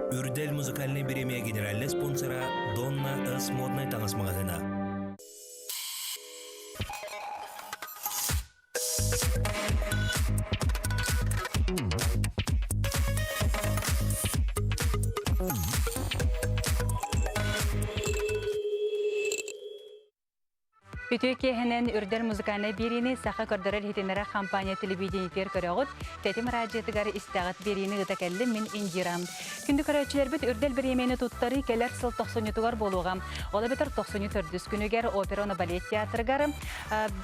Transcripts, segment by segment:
Үрдэл музыкальнай бириэмийэ генеральнай спонсора Донна С моднай таҥас маҕаһыына. Үтүө киэһэнэн Үрдэл музыкальнай биэриини Саха көрдөрөр иһитиннэрэр компания телевидениетигэр көрөҕүт. Тэтим радиотыгар истэҕит биэриини ыыта кэллим мин Индирам. Күндү көрөөччүлэрбит Үрдэл бириэмийэни туттарыы кэлэр сыл тохсунньутугар буолуоҕа. Ол эбэтэр тохсунньу төрдүс күнүгэр опера уонна балет театрыгар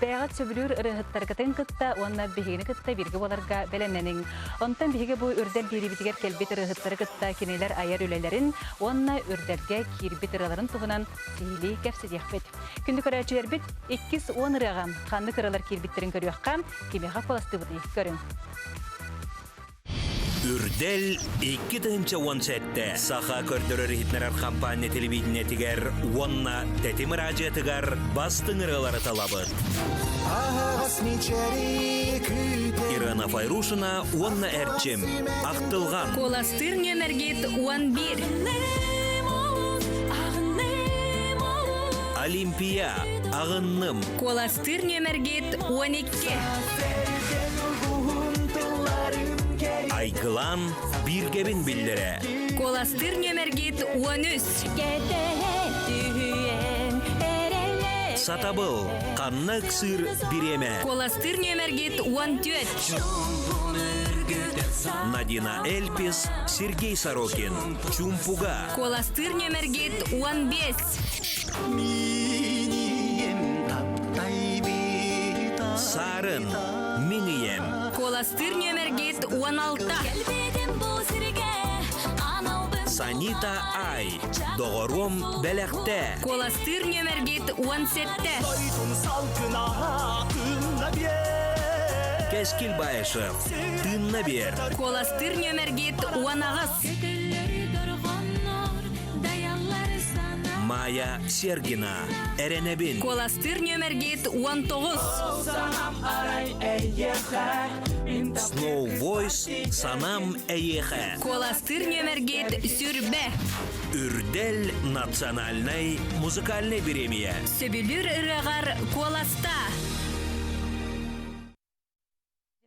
бэйэҕит сөбүлүүр ырыаһыттаргытын кытта уонна биһигини кытта бииргэ буоларга бэлэмнэниҥ. Онтон биһиги бу Үрдэл биэриибитигэр кэлбит ырыаһыттары кытта кинилэр айар үлэлэрин уонна Үрдэлгэ киирбит ырыаларын туһунан сиһилии кэпсэтиэхпит. Күндү көрөөччүлэрбит, 210 ырыаҕа ханнык ырыалар киирбиттэрин көрүөххэ, кимиэхэ куоластыыбытый көрүҥ. Үрдэл 2017 Саха көрдөрөр-иһитиннэрэр хампаанньа телевидениетигэр уонна Тэтим радиотыгар бастыҥ ырыалары талабыт. Ирена Файрушина уонна Эрчим Ахтылҕан Куоластыыр нүөмэргит 11. Олимпия Аҕынным Куоластыыр нүөмэргит 12. Айгылан бииргэбин биллэрэ Куоластыыр нүөмэргит 13. Сатабыл ханна ыксыыр бириэмэ Куоластыыр нүөмэргит 14. Надина Эльпис, Сергей Сорокин, Чумпуга. Куоластыыр нүөмэргит 15. Сарын, мин ийэм. Куоластыыр нүөмэргит 16. Санита Ай, доҕоруом бэлэхтэ. Куоластыыр нүөмэргит 17. Кэскил Баишев, тыынна биэр. Куоластыыр нүөмэргит 18. Майя Сергина, эрэнэбин. Куоластыыр нүөмэргит 19. Snow Voice Санам эйиэхэ. Куоластыыр нүөмэргит сүрбэ. Үрдэл национальнай музыкальнай бириэмийэ. Сөбүлүүр ырыаҕар куоласта.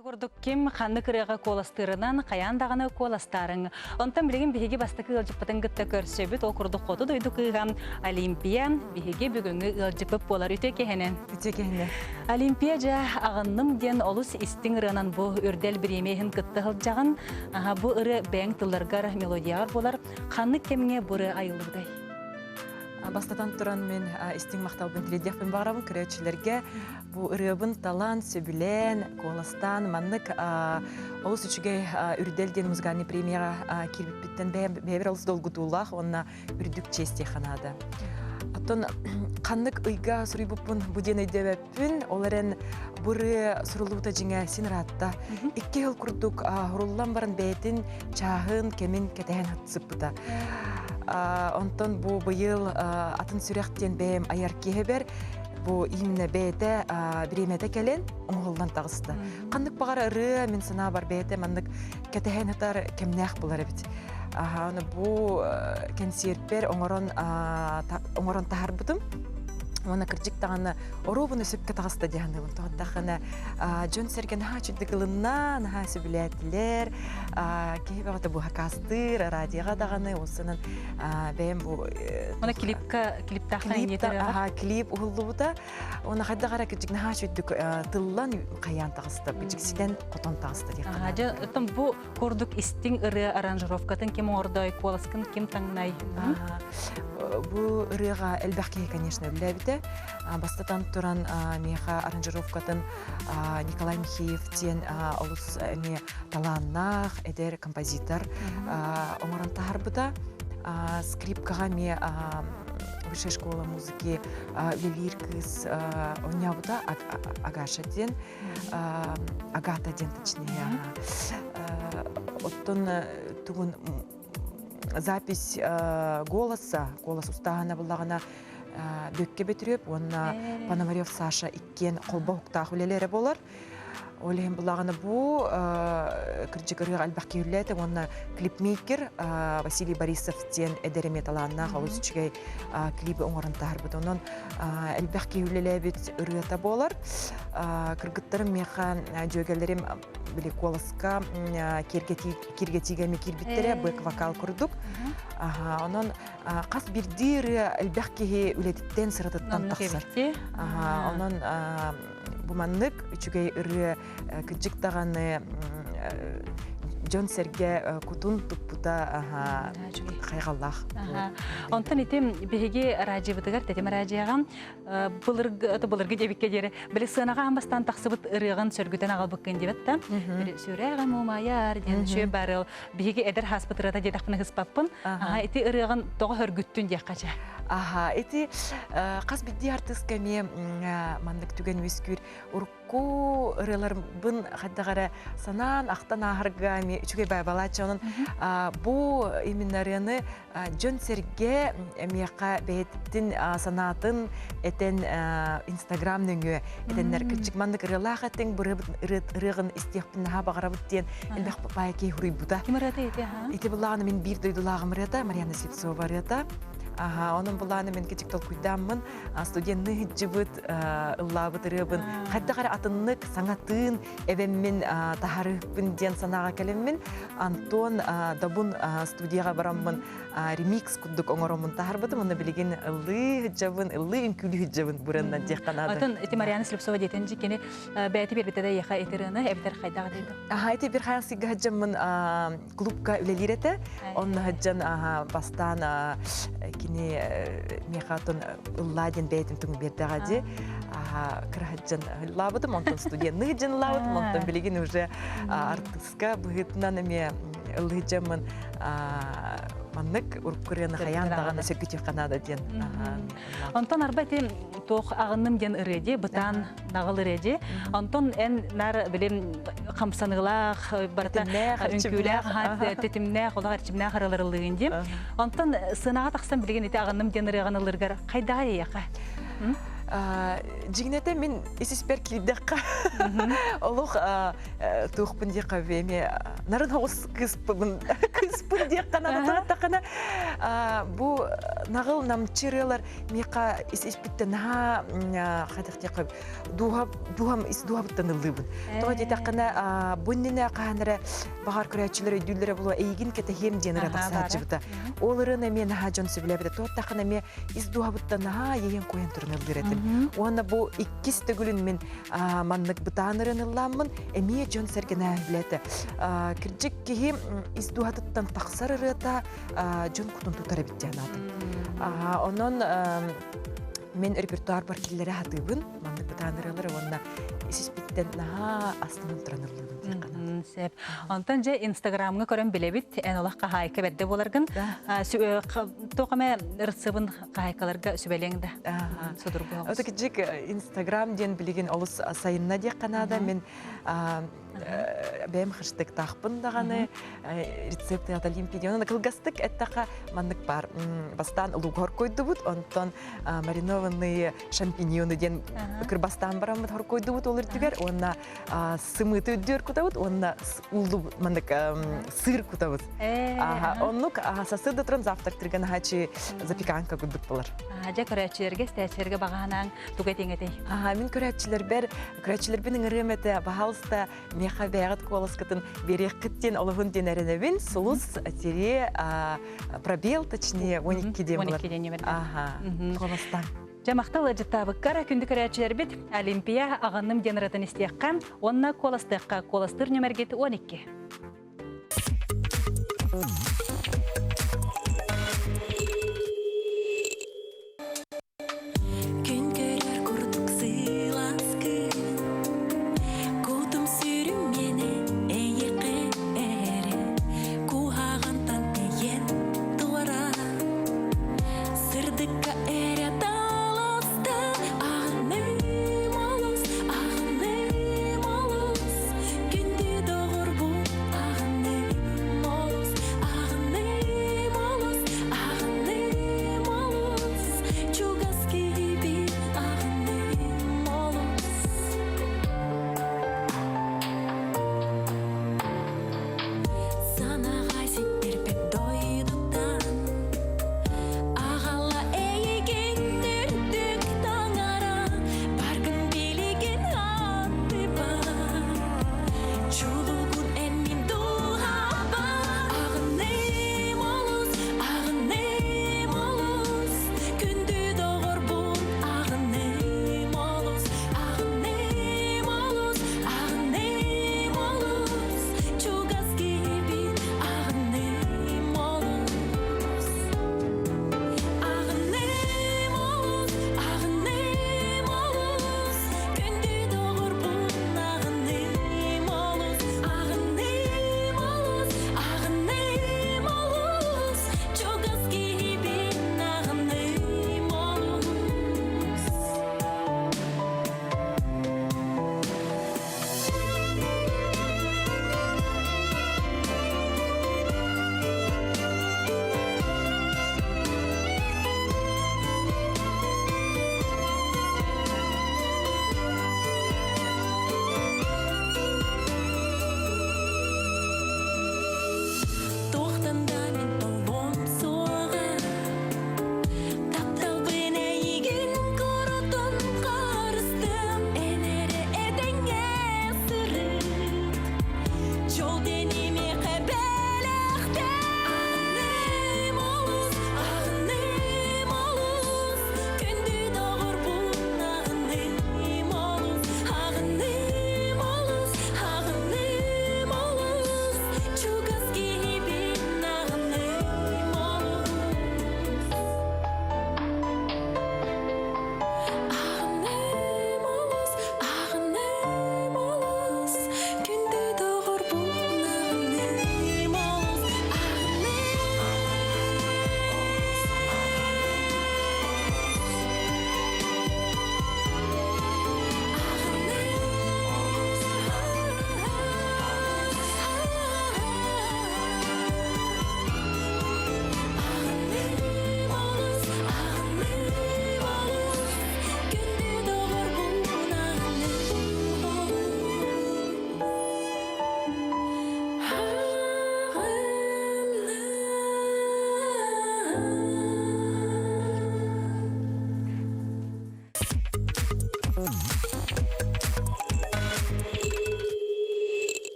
Ити курдук ким ханнык ырыаҕа куоластыырынан хайаан даҕаны куоластаарыҥ. Онтон билигин биһиги бастакы ыалдьыппытын кытта көрсөбүт. Ол курдук хоту дойду кыыһа Олимпия биһиги бүгүҥҥү ыалдьыппыт буолар үтүө киһинэн. Үтүө киһинэн. Олимпия дьэ аҕынным диэн олус истиҥ ырыанан бу үрдэл бириэмийэ иһин кытта сылдьаҕын. Аха, бу ырыа бэйэҥ тылларгар, мелодияҕар буолар. Ханнык кэмҥэ бу ырыа айыллыбытай? Бастатан туран мин истиҥ махталбын тириэрдиэхпин баҕарабын көрөөччүлэргэ. Бу ырыабын талан, сөбүлээн, куоластаан маннык олус үчүгэй Үрдэл диэн музыкальный премияҕа киирбиппиттэн бэйэбэр олус долгутуулаах уонна үрдүк чиэс диэххэ наада. Оттон ханнык ыйга суруйбуппун бу диэн өйдөөбөппүн, ол эрэн бу ырыа суруллубута дьиҥэ син ыраатта. Икки сыл курдук суруллан баран бэйэтин чааһын, кэмин кэтэһэн сыппыта. Онтон бу быйыл атын сүрэх диэн бэйэм айар киһибэр бу именно бэйэтэ бириэмэтэ кэлэн оҥоһуллан таҕыста. Ханнык баҕар ырыа мин санаабар бэйэтэ маннык кэтэһэн ытар кэмнээх булар эбит. Аны бу кэнсиэрпэр оҥорон оҥорон таһарбытым. Уонна кырдьык даҕаны оруобуна сөпкө таҕыста дии саныыбын. Тоҕо дьон-сэргэ наһаа үчүгдүк ылынна, наһаа сөбүлээтилэр. Киһи бөҕөтө бу хакаастыыр, радиоҕа даҕаны, уонсанан бэйэм бу Оны клипка клиптаахтан аха клип уһуллубута. Уонна хайдах эрэ кырдьык наһаа үчүгдүк тыллан хайаан таҕыста, кырдьык хотон таҕыста диэххэ Аха, дьэ, оттон бу курдук истиҥ ырыа аранжировкатын ким оҥордой, куоласкын ким таҥнай? Бу ырыаҕа элбэх киһи, конечно, үллээбитэ. Бастатан туран, миэхэ аранжировкатын Николай Михеев диэн олус эмиэ талааннаах эдэр композитор оҥорон таһаарбыта. Скрипкаҕа эмиэ высшая школа музыки үлэлиир кыыс оонньообута Агаша диэн Агата диэн точнее. Оттон тугун запись голоса, голос устааһына буллаҕына Бүккэ Бөтүрүөп уонна Пономарев Саша иккиэн холбоһуктаах үлэлэрэ буолар. Ол иһин булаҕына бу кырдьык ырыаҕа элбэх киһилээтэ уонна клипмейкер Василий Борисов диэн эдэр эмиэ талааннаах олус үчүгэй клиби оҥорон таһарбыт. Онон элбэх киһи үлэлээбит ырыата буолар. Кыргыттарым миэхэ дьүөгэлэрим били куоласка киэргэтиигэ эмиэ киирбиттэрэ бэк вокал курдук. Онон хас биирдии ырыа элбэх киһи үлэтиттэн сыратыттан тахсар. Онон бу маннык үчүгэй ырыа кырдьык даҕаны дьон-сэргэ кутун туппута хайҕаллаах. Онтон ити биһиги радиобытыгар тэтим радиоҕа былыргы былыргы диэбиккэ диэри били сыанаҕа аан бастаан тахсыбыт ырыаҕын сөргүтэн аҕалбыккын диэбит да сүрээҕим умайар диэн үчүгэй барыл биһиги эдэр хааспыт ырыата диэтэхпинэ ыспаппын аха ити ырыаҕын тоҕо сөргүттүн диэххэ чэ Аха, ити хас биирдии артыыска эмиэ маннык түгэн үөскүүр. Урукку ырыаларбын хайдах эрэ санаан, ахтан ааһарга эмиэ үчүгэй баайбалааччы. Онон бу именно ырыаны дьон-сэргэ эмиэхэ бэйэтин санаатын этэн Инстаграм нөҥүө этэннэр кырдьык маннык ырыалаах этиҥ, бу ырыаҕын истиэхпин наһаа баҕарабыт диэн элбэх баайа киһи суруйбута. Ким ырыата ити? Ити былааны мин биир дойдулааҕым ырыата, Марьяна Слепцова ырыата. Аха, онон былааны мин кичик толкуйдааммын, студенны сылдьыбыт, ыллаабыт ырыабын хайдах эрэ атыннык саҥатыын эбэммин таһарыыппын диэн санааҕа кэлэммин, Антон Добун студияҕа бараммын ремикс курдук оҥороммун таһарбытым, онно билигин ыллыы сылдьабын, ыллыы үҥкүүлүү сылдьабын бырыаннан диэххэ наада. Атын ити Марьяна Слепцова диэтин дьиккини бэйэти биэрбитэ да эйиэхэ ити ырыаны эбэтэр хайдах этий Аха, ити бир хайан сыйга сылдьаммын клубка үлэлиир этэ. Онно сылдьан бастаан кини миэхэ отон ыллаа диэн бэйэтин туҥ биэрдэҕэ дии. Кыра сылдьан ыллаабытым, онтон студенны сылдьан ыллаабытым, онтон билигин уже артыска быһыытынан эмиэ ыллыһыдьаммын маннык уруккурыаны хайаан даҕаны сөргүтүөххэ наада диэн. Онтон арба ити туох аҕынным диэн ырыа дии, бытаан наҕыл ырыа дии. Онтон эн нар билим хамсаныылаах, барыта үҥкүүлээх, тэтимнээх, олох эрчимнээх ырыалар ыллыгын дии. Онтон сыанаҕа тахсан билигин ити аҕынным диэн ырыаҕын ыллыргар хайдаҕа эйиэхэ? Дьиҥнэтэ мин ис-испэр киирдэххэ олох туохпун диэххэ эмиэ нарын оҕус кыыспын кыыспын диэххэ наада бу наҕыл намчы ырыалар миэхэ ис испиттэн наһаа хайдах диэххэ дууһа дууһам ис дууһабыттан ыллыыбын. Тоҕо диэтэххинэ бу иннинэ хаһан эрэ баҕар көрөөччүлэр өйдүүллэрэ буолуо эйигин кэтэһиэм диэн ырыа тахсааччыбыта. Ол ырыаны эмиэ наһаа дьон сөбүлээбитэ. Туоттаххына эмиэ ис дууһабыттан наһаа иэйэн-куойан туран ыллыыр этим. Уонна бу иккис төгүлүн мин маннык бытаан ырыаны ыллааммын эмиэ дьон-сэргэ наһаа сөбүлээтэ. Кырдьык киһи ис дууһатыттан тахсар ырыата дьон кутун тутар эбит диэн аатым. Онон мен репертуарбар киллэрэ сатыыбын маннык бытаан ырыалары уонна ис-испиттэн наһаа астынан туран ыллыыбын диэххэ наада. Сөп. Онтон дьэ Инстаграмҥа көрөн билэбит, эн олох хаһаайка бэрдэ буоларгын. Туох эмэ ырыссыбын хаһаайкаларга сүбэлиэҥ да судургу Ото кижик Инстаграм диэн билигин олус сайынна диэххэ наада. Мин бэйэм хэштегтаахпын даҕаны рецепты от Олимпии онон кылгастык эттэххэ маннык баар бастаан лук хоркуйдубут онтон маринованные шампиньоны диэн кырбастаан бараммыт хоркуйдубут ол үрдүгэр уонна сымыыты үрдүгэр кутабыт уонна ууллубут маннык сыр кутабыт оннук сарсыарда туран завтрактырга наһаачы запеканка курдук болар дьэ көрөөччүлэргэ истээччилэргэ баҕанаан тугу этиҥ этэй мин көрөөччүлэрбэр Көрөөччүлэрбин ыҥырыам этэ, баһаалыста, миэхэ бэйэҕит куоласкытын биэриэххит диэн олоһун диэн эрэнэбин. Сулус, тире, пробел, точнее, 12 диэн 12 диэн нөмерден. Аха, куоластаан. Дьэ, махтал ыалдьыттаабыккар күндү көрөөччүлэрбит Олимпия аҕынным диэн ырытын истиэххэ уонна куоластыахха куоластыыр нөмергит 12. Күн көрөр курдук сылааскын, Кутум сүрүм миэнэ эйиэхэ эрэ, Куһаҕантан тэйэн туора, Сырдыкка эрэ таласта, Аҕынным олус, аҕынным олус, Күндү доҕорбун аҕынным олус, аҕынным.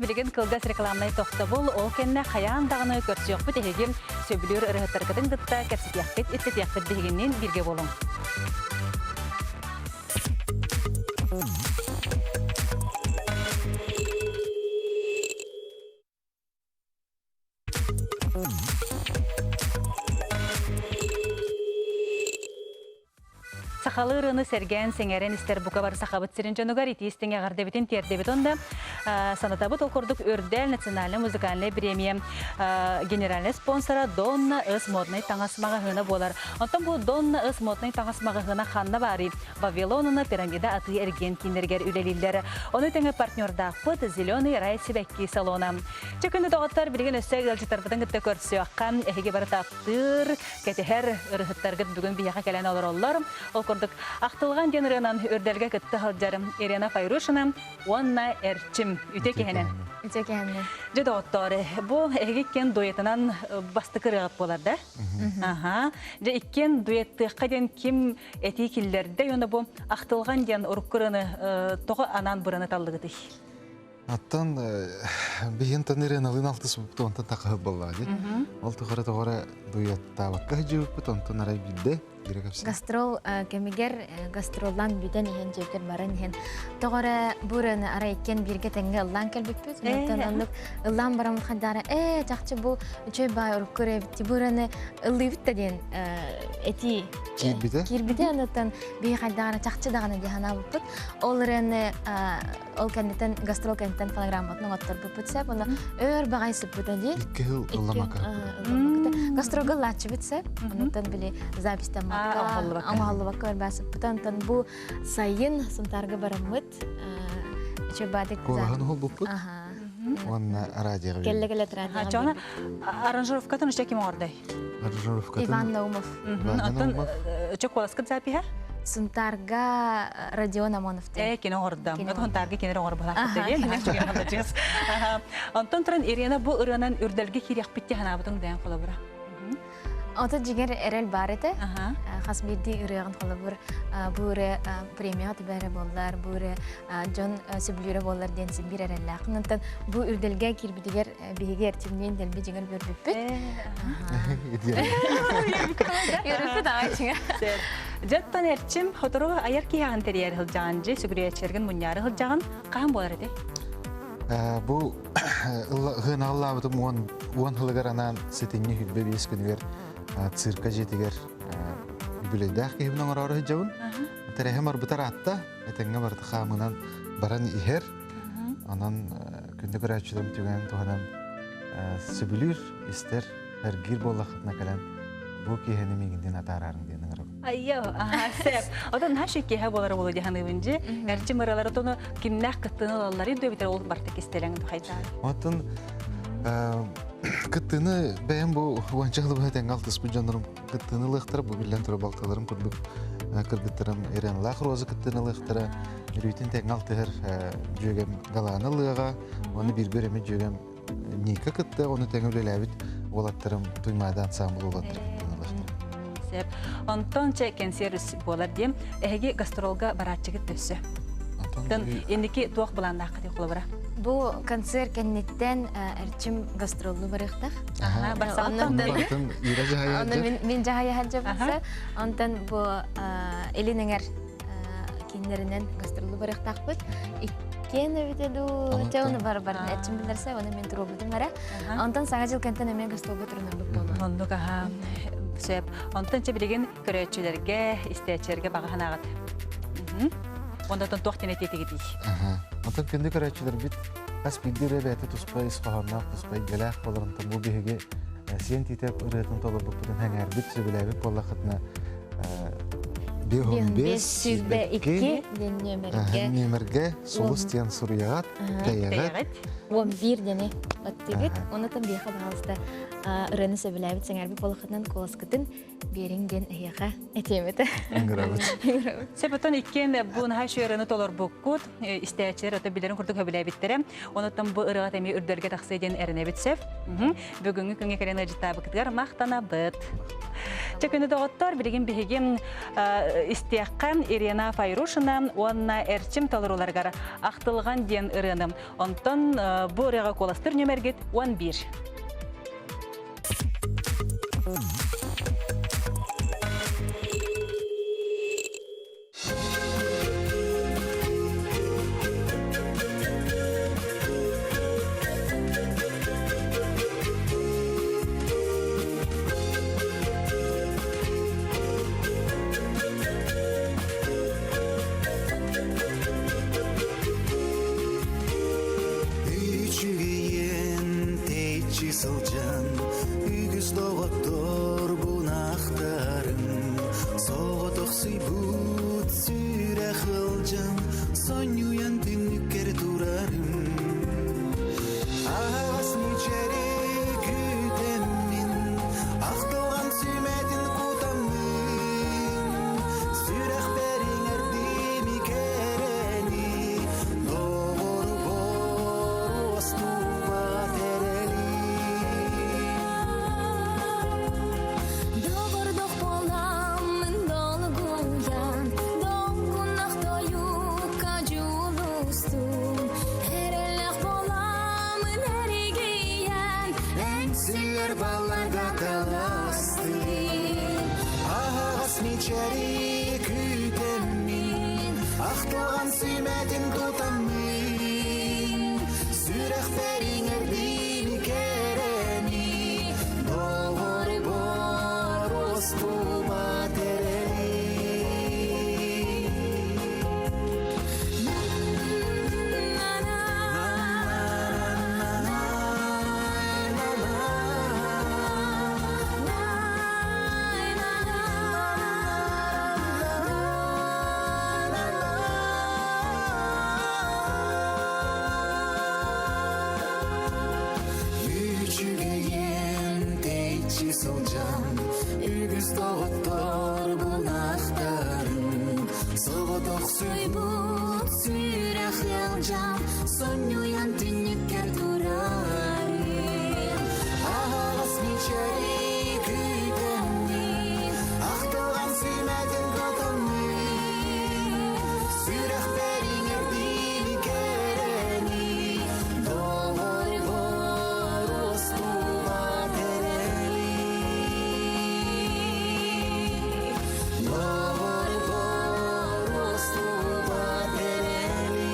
билигин кылгас рекламнай тохтобул, ол кэннэ хайаан даҕаны көрсүөхпүт эһиги сөбүлүүр ырыһыттаргытын кытта кэпсэтиэхпит, ипсэтиэхпит биһигинниин бииргэ буолуҥ. Сахалыы ырыаны сэргээн, сэҥээрэн истэр бука бары Сахабыт сирин дьонугар итии истиҥ эҕэрдэбитин тиэрдэбит онда санатабыт ол курдук Үрдэл национальнай музыкальнай бириэмийэ генеральнай спонсора Донна Ыс моднай таҥас маҕаһыына буолар. Онтон бу Донна Ыс моднай таҥас маҕаһыына ханна баарый? Вавилон уонна Пирамида атыы-эргиэн кииннэригэр үлэлииллэр. Ону тэҥэ партнердаахпыт Зеленый рай сибэкки салона. Чэ күндү доҕоттор, билигин өссө ыалдьыттарбытын кытта көрсүөххэ. Эһиги бары таптыыр, кэтэһэр ырыһыттаргыт бүгүн биһиэхэ кэлэн олороллор. Ол курдук, Ахтылҕан диэн ырыанан үрдэлгэ кытта сылдьар Ирена Файрушина уонна Эрчим. Үтүө киһинэн. Үтүө киһинэн. Дьэ доҕоттоор, бу эһиги иккиэн дуэтынан бастакы ырыаҕыт буолар да? Аха. Дьэ иккиэн дуэттыахха диэн ким этии киллэрдэ уонна бу Ахтылҕан диэн урукку ырыаны тоҕо анаан быраны таллыгытый? Оттон биһин таныырыналыын алтыспыппыт онтон тахаһыт буоллаҕа дии. Ол тухары тоҕо эрэ дуйаттаабакка сылдьыбыппыт, онтон арай биирдэ биирэ кэпсээн. Гастрол кэмигэр гастроллаан бүтэн иһэн дьиэбитигэр баран иһэн тоҕо эрэ бу ырыаны арай иккиэн бииргэ тэҥҥэ ыллаан кэлбиппит. Онтон оннук ыллаан бараммыт хайдаара ээ чахчы бу үчүгэй баай урукку ырыа эбит бу ырыаны ыллыыбыт да диэн этии киирбитэ. Киирбитэ онтон биһи хайдаҕына чахчы даҕаны дии санаабыппыт. Ол ырыаны ол кэнниттэн гастрол кэнниттэн фонограмматын оҥотторбуппут сөп уонна өр баҕайы сыппыта дии Икки сыл ылламака гастролга ыллааччыбыт сөп онтон били записьтаммакка оҥоһуллубакка өр баа сыппыта онтон бу сайын Сунтаарга бараммыт үчүгэй Куолаһын уһулбуппут уонна радиоҕа кэллэ кэлэ радиоҕа Чоно аранжировкатын үчэ ким оҥордой? Аранжировкатын Иван Наумов. Иван Наумов. Үчэ куоласкыт запиһа? Сунтаарга Родион Амонов Ээ, кини оҥордо. Сунтаарга кинилэр оҥорбулаахпыт диэн. Онтон туран Ирина бу ырыанан үрдэлгэ киириэхпит дии санаабытыҥ дээн холобура. Ото дьиҥэр эрэл баар этэ. Хас биирдии ырыаҕын холобур бу ырыа премияҕа түбэһэрэ буоллар, бу ырыа дьон сөбүлүүрэ буоллар диэн син биир эрэллээхпин. Онтон бу үрдэлгэ киирбитигэр биһиги эрчимниин дэлби дьиҥэр үөрбүппүт. Үөрбүппүт аҕай дьиҥэр. Дьэттан эрчим хотору айар киһиэҕин тэрийэр сылдьаҕын дьи сүгүрүйээччилэргин мунньаары сылдьаҕын хаһан буолар этэй? Бу ыһыанаҕыллаабытым уон сылыгар анаан сэтинньи хүлбэ биэс күнүгэр цирка дьиэтигэр үбүлүөйдээх киһибин оҥороору сылдьабын. Тэрэһим барбытар аатта, этэҥҥэ барыта хаамынан баран иһэр. Онон күндү көрөөччүлэрим түгэнин туһанан сөбүлүүр, истэр, эргиир буоллаххытына кэлэн бу киэһэни миигинниин атаараарыҥ диэн ыҥырабын. Айя, аха, сөп. Отон наһаа үчүгэй киэһэ буолара буолуо дии саныыбын дьи. Эрчим ыралары тону кимнээх кыттыыны ылалларый дуо эбэтэр ол барыта кистэлэҥ хайдаа. Оттон кыттыыны бэйэм бу уонча сыл быһа тэҥҥэ алтыспыт дьоннорум кыттыыны ылыахтара, бу биллэн турар балтыларым курдук кыргыттарым Иреналаах Роза кыттыыны ылыахтара, өрүүтүн тэҥҥэ алтыһар дьүөгэм Галаана ылыаҕа, уонна бииргэ өрөмүт дьүөгэм Ника кытта, ону тэҥэ үлэлээбит уолаттарым Туймаада ансаамбыл уолаттара кыттыыны ылыахтара. Сөп. Онтон чэ кэнсиэр буолар диэм. Эһиги гастролга барааччыгыт өссө. Онтон инники туох былааннааххытый холобура? Бу концерт кэнниттэн Эрчим гастроллуу барыахтаах. Барытын Ира дьаһайа Мин дьаһайа сылдьабын. Онтон бу Илин эҥэр кинилэринэн гастроллуу барыахтаахпыт. Иккиэн эбитэ дуу, чэ оны бар бар Эрчим билэрсэ, оны мин туруорбутум эрэ. Онтон Саҥа дьыл кэнтэн эмиэ гастролга турунарбыт буолуо. Оннук аха. Сөп. Онтон чэ билигин көрөөччүлэргэ, истээччилэргэ баҕа санааҕыт. Онтон туох диэн этиэтигитий? Онтон күндү көрөөччүлэрбит хас биирдии ырыа бэйэтэ туспа ис хоһоонноох, туспа эйгэлээх буолар. Онтон бу биһиги Сиэн Тиитэп ырыатын толорбуппутун сэҥээрбит, сөбүлээбит буоллаххытына 55 22 диэн нүөмэргэ нүөмэргэ сулус диэн суруйаҕыт, тэйэҕит. 11 диэни баттыгыт. Онутан биэхэ баҕалыста ырыаны сөбүлээбит сэҥээрбит буоллаххытынан куоласкытын биэриҥ диэн эһиэхэ этиэм этэ. Ыҥырабыт. Сөп оттон иккиэн бу наһаа үчүгэй ырыаны толорбуккут, истээччилэр ото билэрин курдук сөбүлээбиттэрэ. Онуттан бу ырыаҕа эмиэ үрдэлгэ тахсыа диэн эрэнэбит сөп. Бүгүҥҥү күҥҥэ кэлэн ыалдьыттаабыккытыгар махтанабыт. Чэ күнү доҕоттор, билигин биһиги истиэххэ Ирина Файрушина уонна Эрчим толорууларыгар Ахтылҕан диэн ырыаны. Онтон бу ырыаҕа куоластыыр нүөмэргит 11. Үчүгэйин тэйчи сылдьан үгүс доҕотторбун ахтарым Соҕотохсуйбут сүрэх ылдьан сонньуйан түннүккэр турарым Аһаҕас мичэри күүтэммин ахтылҕан сүмэтин кутаммын Сүрэхпэр иҥэрдим кэрэни доҕорбор уостубат эрэли Доҕордох буоламмын долгуйан, долгунах тойукка дьулустум. Эрэллээх буоламмын эригийэн, Эҥсиллэр балларга таластым Аһаҕас мичэри күүтэммин Ахтылҕан сүмэтин тутаммын Сүрэхпэр иҥэрдим кэрэни Доҕорбор устубат эрэли Үчүгэйин тэйчи сылдьан үгүс доҕоттор бунахтарын соҕотохсуйбут Сүрэх ыалдьан, сонньуйан түннүккэр турарым. Аһаҕас мичэри күүтэммин ахтылҕан сүмэтин тутаммын сүрэхпэр иҥэрдим кэрэни доҕорбор устубат эрэли доҕорбор устубат эрэли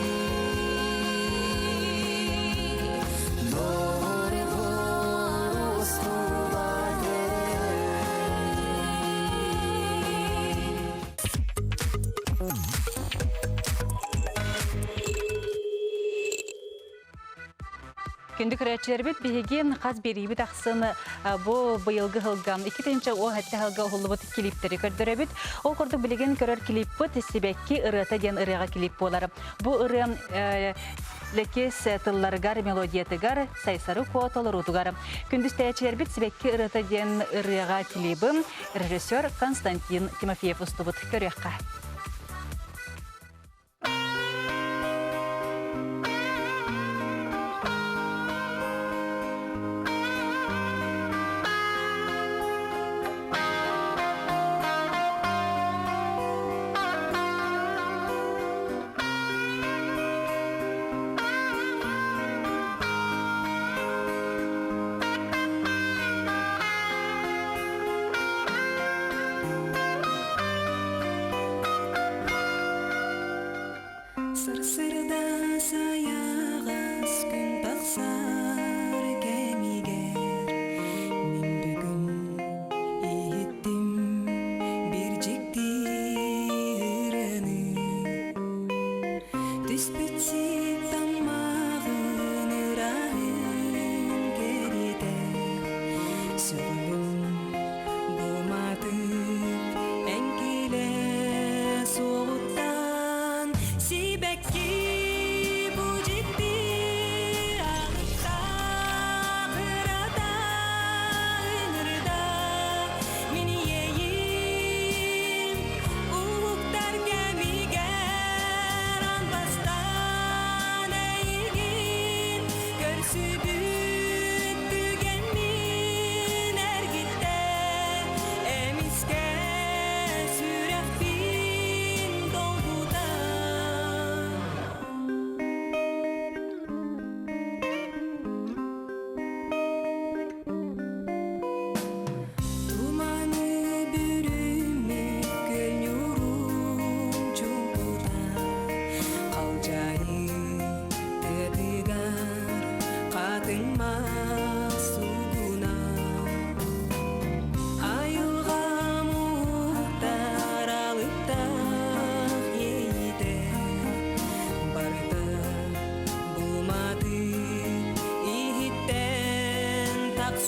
доҕорбор устубат эрэли. Күндү көрөөччүлэрбит биһиги хас биэриибит ахсын бу быйылгы сылга 2017 сылга уһуллубут клиптэри көрдөрөбүт. Ол курдук билигин көрөр клиппыт Сибэкки ырыата диэн ырыаҕа клип буолар. Бу ырыа Лэкиэс тылларыгар, мелодиятыгар, Сайсары Куо толоруутугар. Күндү истээччилэрбит Сибэкки ырыата диэн ырыаҕа клибын режиссер Константин Тимофеев устубут. Көрүөххэ. Сарсыарда сайаҕас күн тахсар кэмигэр мин бүгүн иһиттим биир дьикти ырыаны түспүт сиик таммаҕын ырааһын кэриэтэ сөҕөбүн бу маатык эҥкилэ суоҕуттан сибэкки бу дьикти алыптаах ырата ыҥырда мин иэйиим уһуктар кэмигэр аан бастаан эйигин көрсүбүт түгэммин.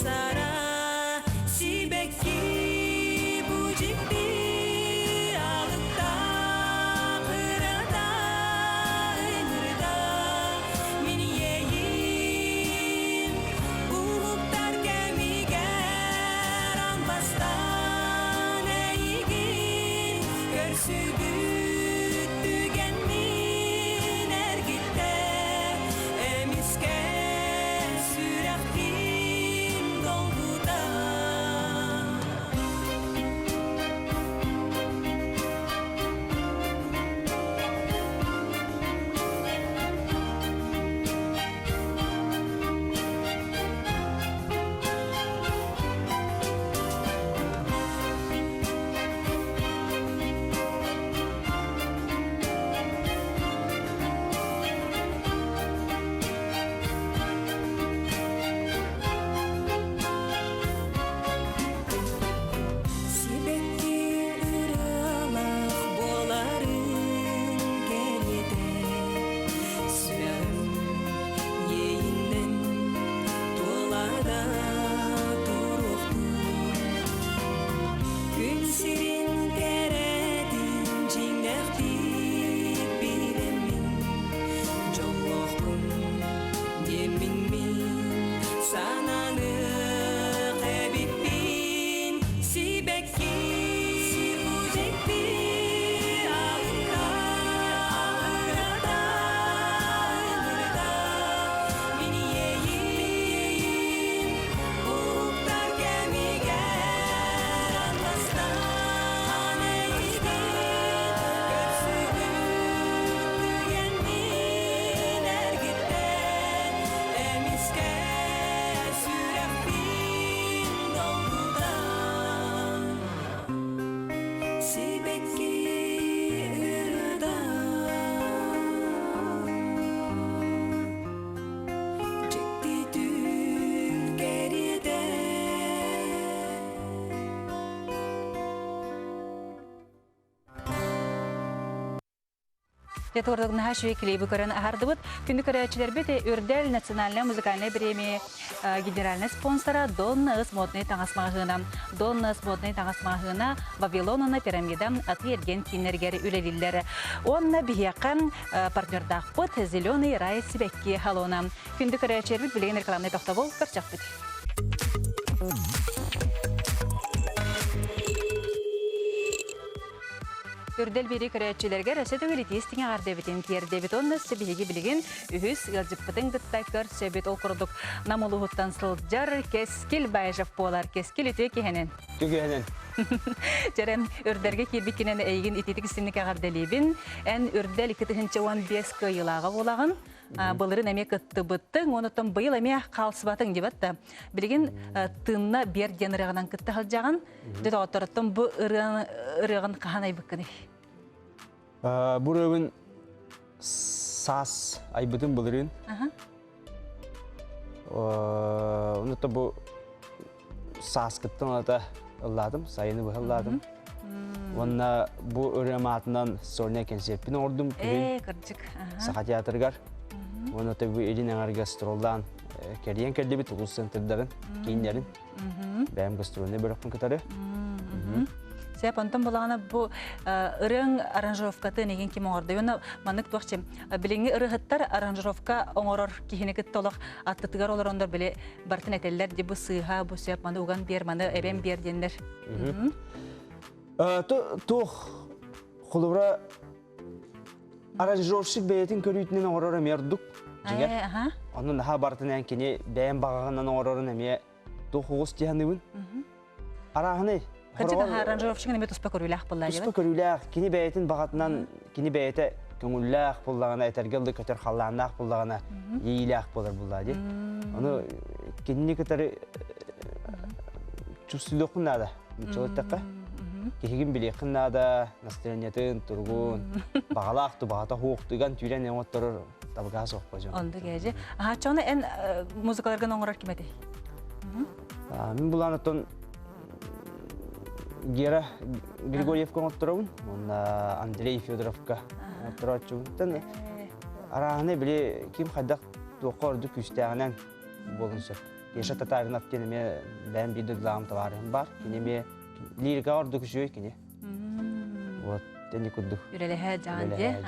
умсара Сибэкки бу дьикти алыптаах ырата ыҥырда Мин иэйиим уһуктар кэмигэр аан бастаан эйигин көрсүбүт түгэммин эргиттэ Эмискэ сүрэхпин долгута. Сибэкки ырыалаах буоларын кэриэтэ Сүрэҕим иэйинэн туолара туруохтуур Күн сирин кэрэтин дьиҥнээхтик билэммин Дьоллоохпун диэммин мин сананыах эбиппин Сибэкки дьикти алыптаах ырата мин иэйиим уһуктар кэмигэр антастан эйигин көрсүбүт түгэммин эргиттэ эмискэ сүрэхпин долгутан сибэкки ырыата Дьикти түүн кэриэтэ. Дьэ наһаа үчүгэй клиби көрөн аһардыбыт. Күндү көрөөччүлэрбит Үрдэл национальнай музыкальнай бириэмийэ генеральнай спонсора Донна Ыс модный таҥас маҕаһыына. Донна Ыс модный таҥас маҕаһыына Вавилон уонна Пирамида атыы-эргиэн кииннэригэр үлэлииллэр. Уонна биһиэхэ партнердаахпыт Зеленый рай сибэкки салона. Күндү көрөөччүлэрбит билигин рекламнай тохтобул көрсөхпүт. Үрдэл бири көрөөччүлэргэ өссө төгүл итиис тиҥэҕэрдэбитин тиэрдэбит. Онно өссө биһиги билигин үһүс ыалдьыппытын кытта көрсөбүт. Ол курдук Нам улууһуттан сылдьар Кэскил Баишев буолар. Кэскил үтүө киһинэн. Түгэнэн. Чэрэн, үрдэргэ киирбиккинэн эйигин ититик истинник эҕэрдэлиибин. Эн үрдэл 2015 кыайыылааҕа буолаҕын. Былырын эмиэ кыттыбыттыҥ, онуттан быйыл эмиэ хаалсыбатыҥ дибэт да. Билигин тыынна биэр диэн ырыаҕынан кытта сылдьаҕын. Дьэ доҕотторуттан бу ырыаҕын хаһан айбыккыный? Бу ырыабын саас айбытым былырыын. Онута бу сааскыттан ата ыллаатым, сайыны быһа ыллаатым. Уонна бу ырыам аатынан сольнай кэнсиэрпин оҥордум күһүн. Ээ, кырдьык. Саха театрыгар. Уонна бу илин эҥэргэ гастроллаан кэрийэн кэллибит улуус центрдарын, кииннэрин. Бэйэм гастрольнай бөлөхпүн кытары. Сөп, онтон булаҕына бу ырыаҥ аранжировкатын игин ким оҥордо? Уонна маннык туох чем билиҥҥи ырыаһыттар аранжировка оҥорор киһини кытта олох аттытыгар олороннор били бартын этэллэр ди бу сыыһа, бу сөп, маны уган биэр, маны эбэн биэр диэннэр. Туох холобура аранжировщик бэйэтин көрүүтүнэн оҥорор эмиэ ордук дьиҥэр. Онон наһаа бартын эн кини бэйэм баҕаҕынан оҥорорун эмиэ туох оҕус дии Арааһынай. Кырдьык аранжировщик эмиэ туспа көрүүлээх буолла Туспа көрүүлээх, кини бэйэтин баҕатынан, кини бэйэтэ көҥүллээх буоллаҕына, этэргэ дылы көтөр халлааннаах буоллаҕына, иэйиилээх буолар буоллаа дии. Ону кинини кытары чувствуйдуоххун наада, нууччалыы эттэххэ. Киһигин билиэххин наада, настроениетын, туругун, баҕалаах тубаҕата хуохтуган түүрэн оҥотторор табыгаһа суох божон. Онду кээжи. Аха, эн музыкаларгын оҥорор ким этэй? Мин булан оттон Гера Григорьевка оҥотторобун, уонна Андрей Федоровка Кеша Татаринов диэн эмиэ бэйэм биир дойдулааҕым табаарыһым баар. Кини эмиэ лирикаҕа ордук үчүгэй кини. Вот, тени курдук. Үлэлэһэ дьаан дьэ.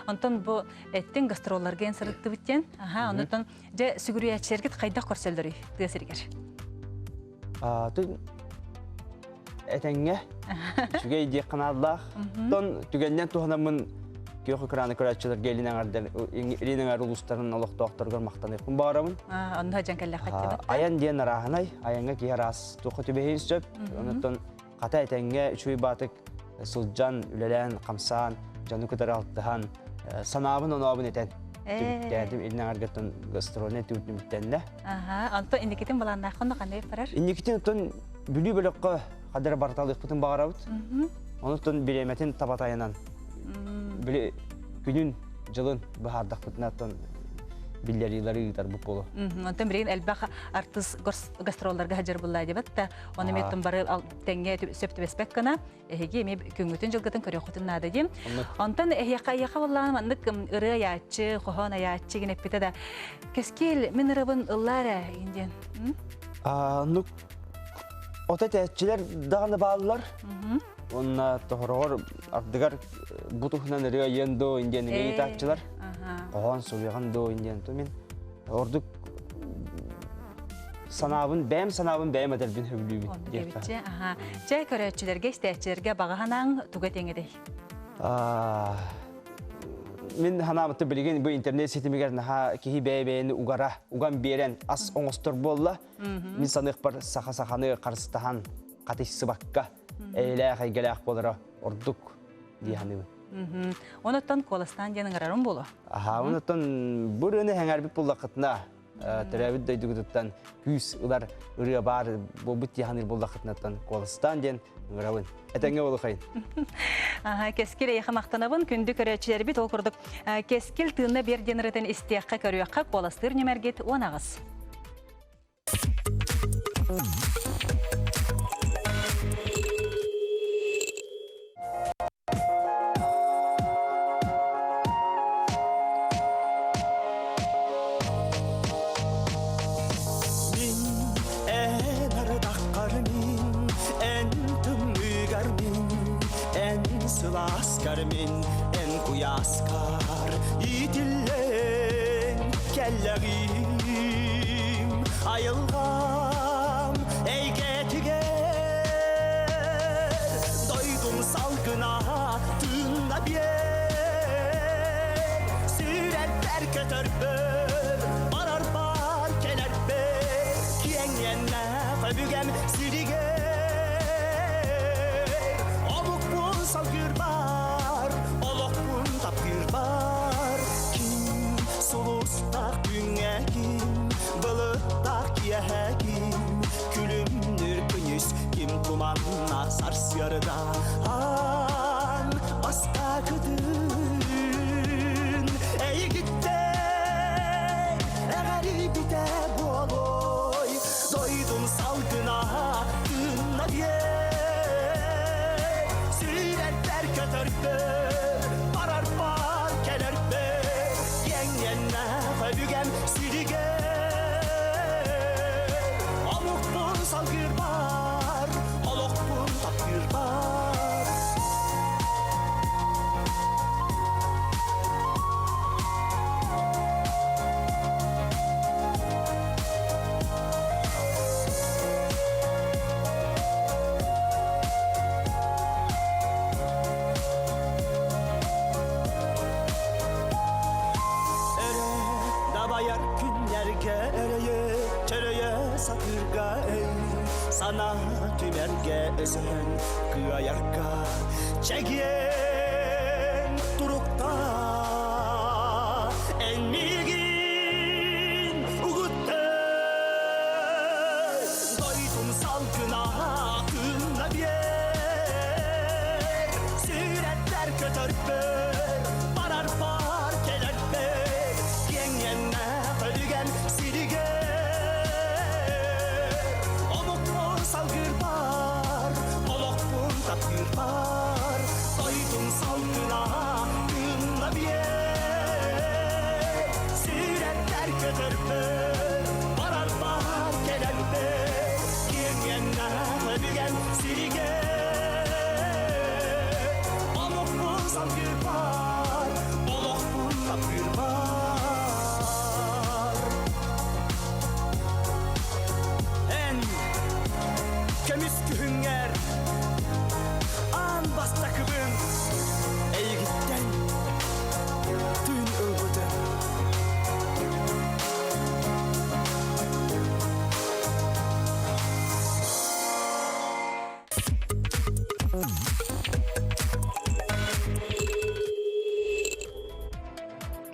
Онтон бу эттин гастролларга эн сырыттыбыт диэн. Аха, онтон дьэ сүгүрүйээччилэргит хайдах көрсөллөрүй тыа сиригэр? Тын этэҥҥэ үчүгэй диэх ханааллаах. Тон түгэннэн туһанаммын күөх экраны көрөөччүлэргэ илин эҥэрдэр илин эҥэр улуустарын олохтоохторугар махтаныахпын баҕарабын. Онно дьон кэллэххэ Айан диэн арааһынай, айаҥҥа киһи араас туохха түбэһиэн сөп. Онуттан хата этэҥҥэ үчүгэй баатык сылдьан, үлэлээн, хамсаан, дьону кытары алтыһан, санаабын онообун этэн түмүктээтим. Илин эҥэргэттэн гастрольнай түмүктэннэ. Аха, онтон инникитин былааннааххын да ханна барар? Инникитин оттон Бүлүү бөлөххө хадара барыталыахпытын баҕарабыт. Онуттан бириэмэтин таба тайанан били күнүн, дьылын быһаардахпытына оттон биллэриилэри ыытарбыт буолуо. Онтон билигин элбэх артыыс гастролларга сылдьар буолла дебет да, оны меттон бары тэҥҥэ сөп түбэспэт гына эһиги эми күҥҥүтүн дьылгытын көрүөххүтүн наада диим. Онтон эһиэхэ эйиэхэ буоллаҕына маннык ырыа айааччы, хоһоон айааччы гин эппитэ да кэскил мин ырабын ыллаа эрэ диэн. Ну ото этээччилэр даҕаны бааллар. Уонна тоһороҕор ардыгар бу туһунан ырыа айыан доо диэн эмиэ ыйытааччылар. Хоһоон суруйаҕын доо диэн то мин ордук санаабын бэйэм санаабын бэйэм этэрбин сөбүлүүбүн диэххэ. Аха. Чэ көрөөччүлэргэ, истээччилэргэ баҕа санааҥ туга тэҥэтэй? Мин санаабыттан билигин бу интернет ситимигэр наһаа киһи бэйэ-бэйэни угара, уган биэрэн ас оҥостор буолла. Мин саныахпар саха-саханы харыстаһан хатыйсыбакка эйэлээх эйгэлээх буолара ордук дии саныыбын. Онуттан куоластаан диэн ыҥырарым буолуо. Аха, онуттан бу ырыаны сэҥээрбит буоллаххытына, төрөөбүт дойдугутуттан күүс ылар ырыа баар буолбут дии саныыр буоллаххытынаттан куоластаан диэн ыҥырабын. Этэҥҥэ буолухайын. Аха, Кэскил эйиэхэ махтанабын. Күндү көрөөччүлэрбит ол курдук Кэскил тыынна биэр диэн ырытын истиэххэ, көрүөххэ куоластыыр нүмэргит 18. Мин эн ардаххар мин, эн тымныыгар мин, эн сылааскар мин, эн куйааскар иитиллэн кэллэҕим. Айылҕам эйгэтигэр дойдум салгына тыынна биэр. Сүрэхпэр көтөрбөр, барарбар кэлэрбэр, киэҥ иэннээх өбүгэм сиригэр. Омукпун салгыырбар, олохпун таптыырбар, ким сулустаах күҥҥэ ким, былыттаах киэһэ ким, күлүмнүүр күнүс ким туманнаах сарсыарда аан бастакытын эйигиттэн эҕэрийбитэ буолуой дойдум салгына тыынна биэр сүүрэрбэр көтөрбөр барарбар кэлэрбэр киэҥ-иэннээх өбүгэм сиригэр омукпун салгыырбар олохпун таптыырбар. Өрө дабайар күннэргэ өрөйө, чөрөйө сатыырга өй, санаа түмэргэ өсөһөн кыайарга чэгиэн турукта эн миигин угутта дойдум салгына тыынна биэр сүрэхтэр көтөрбөр барар бар кэлэрбэр киэҥ иэннээх өлүгэм сиригэр омукпун салгыырбар олохпун таптыырбар дойдум салгына тыынна биэр сүрэхтэр көтөрбөр барар бар. Көмүс күһүҥҥэр аан бастакыбын эйигиттэн тыын ылбытым.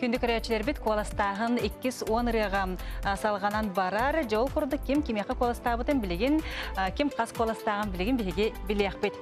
Күндү көрөөччүлэрбит куоластааһын иккис уон ырыаҕа салҕанан барар. Дьол курдук ким кимиэхэ куоластаабытын билигин, ким хас куоластааҕын билигин биһиги билиэхпит.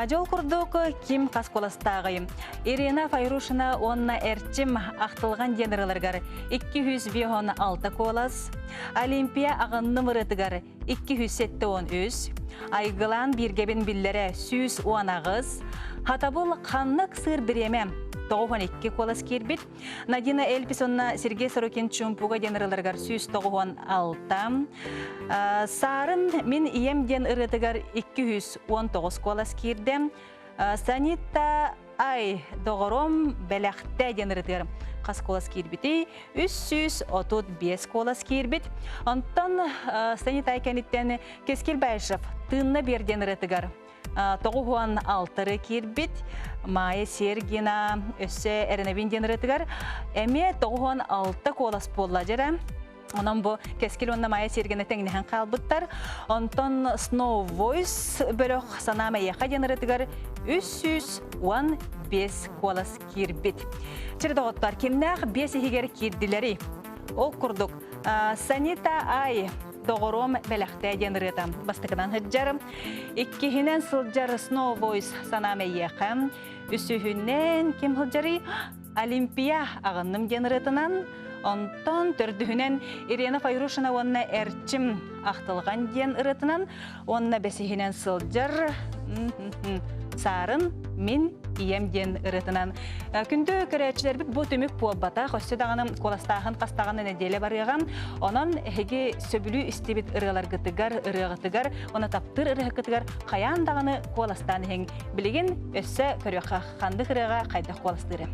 Дьол курдук ким хас куоластааҕый? Ирина Файрушина уонна Эрчим Ахтылҕан диэн ырыаларыгар 256 куолас, Олимпия аҕынным ырыатыгар 273, Айгылаан бииргэбин биллэрэ 118, Хатабыл ханнык сыыр бириэмэ 92 куолас киирбит, Надина Эльпис уонна Сергей Сорокин Чумпуга диэн ырыаларыгар 196, Саарын мин ийэм диэн ырыатыгар 219 куолас киирдэ, Санита Ай, доҕорум, бэлэхтэ диэн ырытыар хас куолас киирбитий? 335 куолас киирбит. Онтон Станитай кэнниттэн Кескил Баишев «Тыынна биэр» диэн ырыатыгар 96 киирбит. Майя Сергина өссө Эрэнэбин диэн ырыатыгар эмиэ 96 куолас буолла дьэрэ. Онон бу Кэскил уонна Майя Сергина тэҥнэһэн хаалбыттар. Онтон Snow Voice бөлөх Санаам эйиэхэ диэн ырытыгар 315 куолас киирбит. Чир доҕоттор, кимнээх биэс иһигэр киирдилэрий? Ол курдук, Санита Ай доҕоруом бэлэхтээ диэн ырыата бастакынан сылдьар. Иккиһинэн сылдьар Snow Voice Санаам эйиэхэ. Үсүһүнэн ким сылдьарый? Олимпия аҕынным диэн ырыатынан, онтон төрдүһүнэн Ирена Файрушина уонна Эрчим Ахтылҕан диэн ырыатынан уонна бэсиһинэн сылдьар Саарын мин ийэм диэн ырыатынан. Күндү көрөөччүлэрбит бу түмүк буолбатах, өссө даҕаны куоластааһын хастаҕына нэдиэлэ барыаҕа. Онон эһиги сөбүлүү истибит ырыаларгытыгар, ырыаҕытыгар уонна таптыыр ырыаһыккытыгар хайаан даҕаны куоластаан иһиҥ. Билигин өссө көрүөххэ Ханнык ырыаҕа хайдах куоластыыры?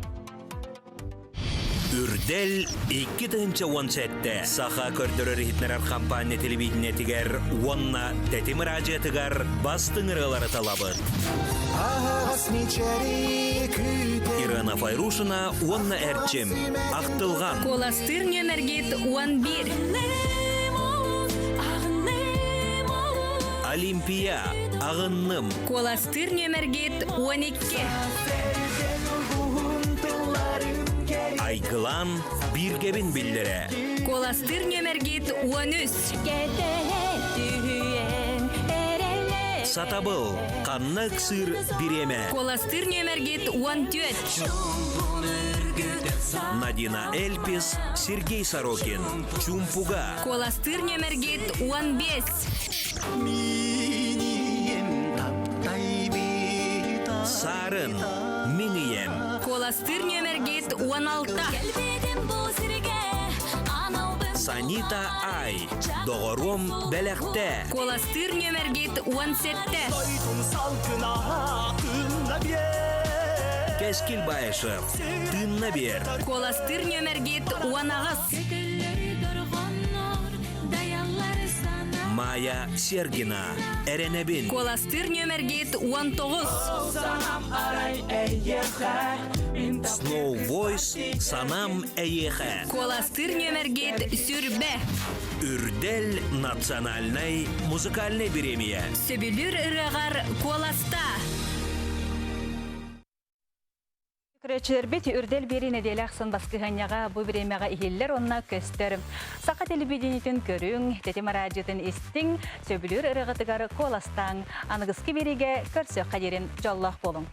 Үрдэл 2017 Саха көрдөрөр-иһитиннэрэр хампаанньа телевидениетигэр уонна Тэтим радиотыгар бастыҥ ырыалары талабыт. Ирена Файрушина уонна Эрчим. Ахтылҕан. Куоластыыр нүөмэргит 11. Олимпия. Аҕынным. Куоластыыр нүөмэргит 12. Айгылаан бииргэбин биллэрэ. Куоластыыр нүөмэргит 13. Сатабыл ханна ыксыыр бириэмэ. Куоластыыр нүөмэргит 14. Надина Эльпис, Сергей Сорокин, Чумпуга. Куоластыыр нүөмэргит 15. Саарын, мин ийэм. Куоластыыр нүөмэргит 16. Санита Ай, доҕоруом бэлэхтэ. Куоластыыр нүөмэргит 17. Кэскил Баишев, тыынна биэр. Куоластыыр нүөмэргит 18. Майя Сергина, Эрэнэбин. Куоластыыр нүөмэргит 19. Snow Voice Санам эйиэхэ. Куоластыыр нүөмэргит сүрбэ. Үрдэл национальнай музыкальнай бириэмийэ. Сөбүлүүр ырыаҕар куоласта. Көрөөччүлэрбит үрдэл биэрии нэдиэлэ ахсын баскыһыанньаҕа бу бириэмэҕэ иһиллэр уонна көстөр. Саха телевидениетин көрүҥ, тэтим араадьыйатын истиҥ, сөбүлүүр ырыаҕытыгар куоластааҥ. Аныгыскы биэриигэ көрсүөххэ диэрин дьоллоох буолуҥ.